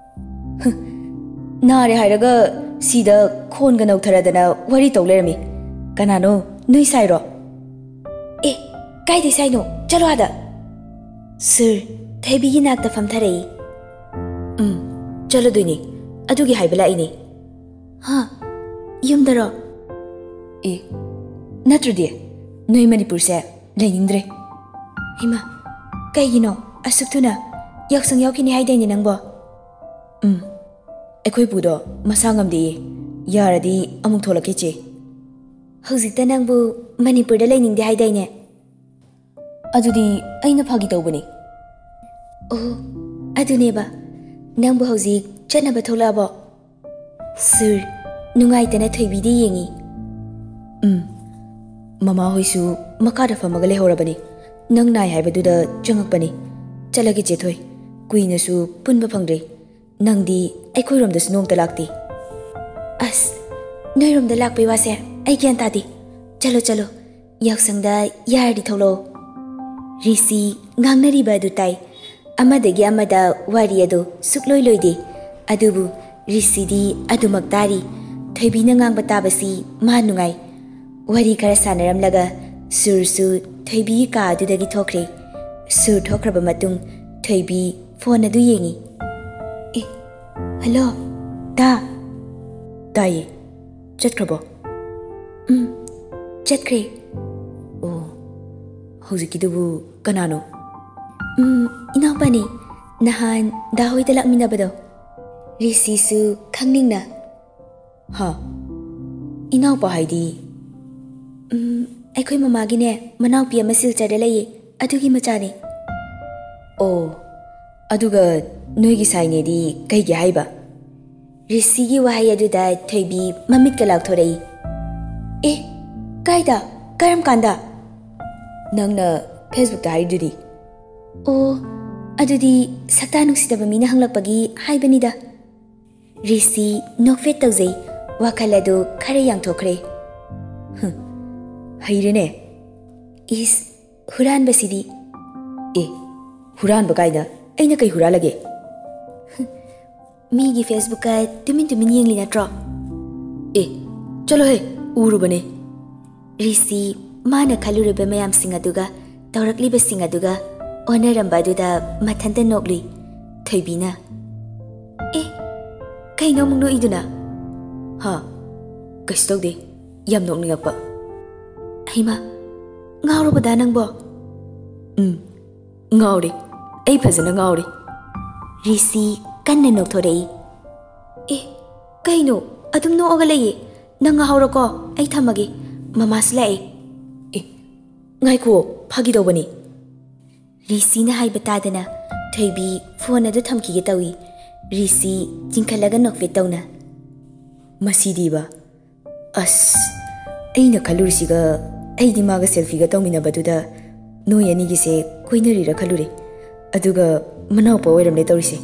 "ꯍ, ꯅꯥꯔꯦ ꯍꯥꯏꯔꯒ ꯁꯤꯗ ꯈꯣꯟꯒ ꯅꯧꯊꯔꯗꯅ ꯋꯥꯔꯤ ꯇꯧ ꯂꯩꯔꯝꯃꯤ꯫ ꯀꯅꯥꯅꯣ, ꯅꯣꯏ ꯁꯥꯏꯔꯣ?" "ꯑꯦ, ꯀꯥꯏꯗꯩ ꯁꯥꯏꯅꯣ? ꯆꯠꯂꯣ ꯑꯥꯗ!" ꯁꯨꯔ ꯊꯣꯏꯕꯤꯒꯤ ꯅꯥꯛꯇ ꯐꯝꯊꯔꯛꯏ꯫ "ꯎꯝ, ꯆꯠꯂꯗꯣꯏꯅꯤ꯫ ꯑꯗꯨꯒꯤ ꯍꯥꯏꯕ ꯂꯥꯛꯏꯅꯤ꯫" "ꯍꯥ? ꯌꯨꯝꯗꯔꯣ?" "ꯑꯦ, ꯅꯠꯇ꯭ꯔꯗꯤ ꯅꯣꯏ ꯃꯅꯤꯄꯨꯔꯁꯦ ꯂꯩꯅꯤꯡꯗ꯭ꯔꯦ꯫" "ꯍꯩꯃꯥ, ꯀꯩꯒꯤꯅꯣ ꯑꯁꯨꯛ ꯊꯨꯅ? ꯌꯥꯎꯁꯪ ꯌꯥꯎꯈꯤꯅꯤ ꯍꯥꯏꯗꯥꯏꯅꯦ ꯅꯪꯕꯣ?" "ꯎꯝ, ꯑꯩꯈꯣꯏ ꯄꯨꯗꯣ ꯃꯁꯥ ꯉꯝꯗꯦꯌꯦ꯫ ꯌꯥꯔꯗꯤ ꯑꯃꯨꯛ ꯊꯣꯛꯂꯛꯀꯦ, ꯆꯦ꯫" "ꯍꯧꯖꯤꯛꯇ ꯅꯪꯕꯨ ꯃꯅꯤꯄꯨꯔꯗ ꯂꯩꯅꯤꯡꯗꯦ ꯍꯥꯏꯗꯥꯏꯅꯦ?" "ꯑꯗꯨꯗꯤ ꯑꯩꯅ ꯐꯥꯒꯤ ꯇꯧꯕꯅꯤ꯫" "ꯑꯣ, ꯑꯗꯨꯅꯦꯕ꯫ ꯅꯪꯕꯨ ꯍꯧꯖꯤꯛ ꯆꯠꯅꯕ ꯊꯣꯛꯂꯛꯑꯕꯣ?" ꯁꯨꯔ ꯅꯨꯡꯉꯥꯏꯇꯅ ꯊꯣꯏꯕꯤꯗ ꯌꯦꯡꯉꯤ꯫ "ꯎꯝ, ꯃꯃꯥ ꯍꯣꯏꯁꯨ ꯃꯈꯥꯗ ꯐꯝꯃꯒ ꯂꯩꯍꯧꯔꯕꯅꯤ꯫ ꯅꯪ ꯅꯥꯏ ꯍꯥꯏꯕꯗꯨꯗ ꯆꯪꯉꯛꯄꯅꯤ꯫ ꯆꯠꯂꯒꯦ, ꯆꯦꯊꯣꯏ꯫ ꯀꯨꯏꯅꯁꯨ ꯄꯨꯟꯕ ꯐꯪꯗ꯭ꯔꯦ꯫ ꯅꯪꯗꯤ ꯑꯩꯈꯣꯏꯔꯣꯝꯗꯁꯨ ꯅꯣꯡꯇ ꯂꯥꯛꯇꯦ꯫" "ꯑꯁ, ꯅꯣꯏꯔꯣꯝꯗ ꯂꯥꯛꯄꯩ ꯋꯥꯁꯦ ꯑꯩ ꯒ꯭ꯌꯥꯟ ꯇꯥꯗꯦ꯫ ꯆꯠꯂꯣ, ꯆꯠꯂꯣ, ꯌꯥꯎꯁꯪꯗ ꯌꯥꯔꯗꯤ ꯊꯣꯛꯂꯛꯑꯣ꯫" ꯔꯤꯁꯤ ꯉꯥꯡꯅꯔꯤꯕ ꯑꯗꯨ ꯇꯥꯏ꯫ ꯑꯃꯗꯒꯤ ꯑꯃꯗ ꯋꯥꯔꯤ ꯑꯗꯨ ꯁꯨꯛꯂꯣꯏ ꯂꯣꯏꯗꯦ꯫ ꯑꯗꯨꯕꯨ ꯔꯤꯁꯤꯗꯤ ꯑꯗꯨꯃꯛ ꯇꯥꯔꯤ꯫ ꯊꯣꯏꯕꯤꯅ ꯉꯥꯡꯕ ꯇꯥꯕꯁꯤ ꯃꯥ ꯅꯨꯡꯉꯥꯏ꯫ ꯋꯥꯔꯤ ꯈꯔ ꯁꯥꯟꯅꯔꯝꯂꯒ ꯁꯨꯔꯁꯨ ꯊꯣꯏꯕꯤꯒꯤ ꯀꯥ ꯑꯗꯨꯗꯒꯤ ꯊꯣꯛꯈ꯭ꯔꯦ꯫ ꯁꯨꯔ ꯊꯣꯛꯈ꯭ꯔꯕ ꯃꯇꯨꯡ ꯊꯣꯏꯕꯤ ꯐꯣꯟ ꯑꯗꯨ ꯌꯦꯡꯉꯤ꯫ ꯑꯦ, ꯍꯜꯂꯣ, ꯗꯥ꯫ ꯇꯥꯏꯌꯦ꯫ ꯆꯠꯈ꯭ꯔꯕꯣ? ꯎꯝ, ꯆꯠꯈ꯭ꯔꯦ꯫ ꯑꯣ, ꯍꯧꯖꯤꯛꯀꯤꯗꯨꯕꯨ ꯀꯅꯥꯅꯣ? ꯎꯝ, ꯏꯅꯥꯎꯄꯥꯅꯤ, ꯅꯍꯥꯟ ꯗꯥ ꯍꯣꯏꯗ ꯂꯥꯛꯃꯤꯟꯅꯕꯗꯣ꯫ ꯔꯤꯁꯤꯁꯨ ꯈꯪꯅꯤꯡꯅ꯫ ꯍꯥ? ꯏꯅꯥꯎꯄꯥ ꯍꯥꯏꯗꯤ? ꯎꯝ, ꯑꯩꯈꯣꯏ ꯃꯃꯥꯒꯤꯅꯦ, ꯃꯅꯥꯎꯄꯤ ꯑꯃ ꯁꯤꯜꯆꯔꯗ ꯂꯩꯌꯦ, ꯑꯗꯨꯒꯤ ꯃꯆꯥꯅꯦ꯫ ꯑꯣ, ꯑꯗꯨꯒ ꯅꯣꯏꯒꯤ ꯁꯥꯏꯅꯦꯗꯤ ꯀꯩꯒꯤ ꯍꯥꯏꯕ? ꯔꯤꯁꯤꯒꯤ ꯋꯥꯍꯩ ꯑꯗꯨꯗ ꯊꯣꯏꯕꯤ ꯃꯃꯤꯠꯀ ꯂꯥꯎꯊꯣꯔꯛꯏ꯫ ꯑꯦ, ꯀꯥꯏꯗ? ꯀꯔꯝ ꯀꯥꯟꯗ? ꯅꯪꯅ Facebookꯇ ꯍꯥꯏꯔꯤꯗꯨꯗꯤ꯫ ꯑꯣ, ꯑꯗꯨꯗꯤ ꯁꯛꯇꯥ ꯅꯨꯡꯁꯤꯗꯕ ꯃꯤꯅ ꯍꯪꯂꯛꯄꯒꯤ ꯍꯥꯏꯕꯅꯤꯗ꯫ ꯔꯤꯁꯤ ꯅꯣꯛꯐꯦꯠ ꯇꯧꯖꯩ꯫ ꯋꯥꯈꯜ ꯑꯗꯨ ꯈꯔ ꯌꯥꯡꯊꯣꯛꯈ꯭ꯔꯦ꯫ ꯍꯨꯝ, ꯍꯩꯔꯦꯅꯦ꯫ ꯏꯁ, ꯍꯨꯔꯥꯟꯕꯁꯤꯗꯤ꯫ ꯑꯦ, ꯍꯨꯔꯥꯟꯕ ꯀꯥꯏꯅ? ꯑꯩꯅ ꯀꯩ ꯍꯨꯔꯥꯜꯂꯒꯦ? ꯃꯤꯒꯤ Facebookꯀ ꯇꯨꯃꯤꯟ ꯇꯨꯃꯤꯟ ꯌꯦꯡꯂꯤ ꯅꯠꯇ꯭ꯔꯣ? ꯑꯦ, ꯆꯠꯂꯣꯍꯦ, ꯎꯔꯨꯕꯅꯦ꯫ ꯔꯤꯁꯤ ꯃꯥꯅ ꯈꯜꯂꯨꯔꯤꯕ ꯃꯌꯥꯝꯁꯤꯡ ꯑꯗꯨꯒ ꯇꯧꯔꯛꯂꯤꯕꯁꯤꯡ ꯑꯗꯨꯒ ꯑꯣꯟꯅꯔꯝꯕ ꯑꯗꯨꯗ ꯃꯊꯟꯇ ꯅꯣꯛꯂꯨꯏ꯫ ꯊꯣꯏꯕꯤꯅ, "ꯑꯦ, ꯀꯩꯅꯣ ꯑꯃꯨꯛ ꯅꯣꯛꯏꯗꯨꯅ?" "ꯍꯥ? ꯀꯩꯁꯨ ꯇꯧꯗꯦ, ꯌꯥꯝ ꯅꯣꯛꯅꯤꯡꯉꯛꯄ꯫" "ꯍꯩꯃꯥ, ꯉꯥꯎꯔꯕꯗꯥ ꯅꯪꯕꯣ?" "ꯎꯝ, ꯉꯥꯎꯔꯦ, ꯑꯩ ꯐꯖꯅ ꯉꯥꯎꯔꯦ꯫" ꯔꯤꯁꯤ ꯀꯟꯅ ꯅꯣꯛꯊꯣꯔꯛꯏ꯫ "ꯑꯦ, ꯀꯩꯅꯣ ꯑꯗꯨꯝ ꯅꯣꯛꯑꯒ ꯂꯩꯌꯦ? ꯅꯪ ꯉꯥꯎꯍꯧꯔꯣꯀꯣ, ꯑꯩ ꯊꯝꯃꯒꯦ, ꯃꯃꯥꯁꯨ ꯂꯥꯛꯑꯦ꯫" "ꯑꯦ, ꯉꯥꯏꯈꯣ, ꯐꯥꯒꯤ ꯇꯧꯕꯅꯤ꯫" ꯔꯤꯁꯤꯅ ꯍꯥꯏꯕ ꯇꯥꯗꯅ ꯊꯣꯏꯕꯤ ꯐꯣꯟ ꯑꯗꯨ ꯊꯝꯈꯤꯒꯦ ꯇꯧꯏ꯫ ꯔꯤꯁꯤ ꯆꯤꯡꯈꯠꯂꯒ ꯅꯣꯛꯐꯦꯠ ꯇꯧꯅ, "ꯃꯁꯤꯗꯤꯕ, ꯑꯁ, ꯑꯩꯅ ꯈꯜꯂꯨꯔꯤꯁꯤꯒ ꯑꯩꯗꯤ ꯃꯥꯒ selfieꯒ ꯇꯧꯃꯤꯟꯅꯕꯗꯨꯗ ꯅꯣꯏ ꯑꯅꯤꯒꯤꯁꯦ ꯀꯣꯏꯅꯔꯤꯔ ꯈꯜꯂꯨꯔꯦ꯫ ꯑꯗꯨꯒ ꯃꯅꯥꯎꯄꯥ ꯑꯣꯏꯔꯝꯂꯦ ꯇꯧꯔꯤꯁꯦ꯫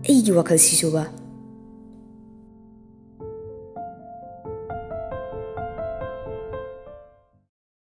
ꯑꯩꯒꯤ ꯋꯥꯈꯜꯁꯤꯁꯨꯕ꯫"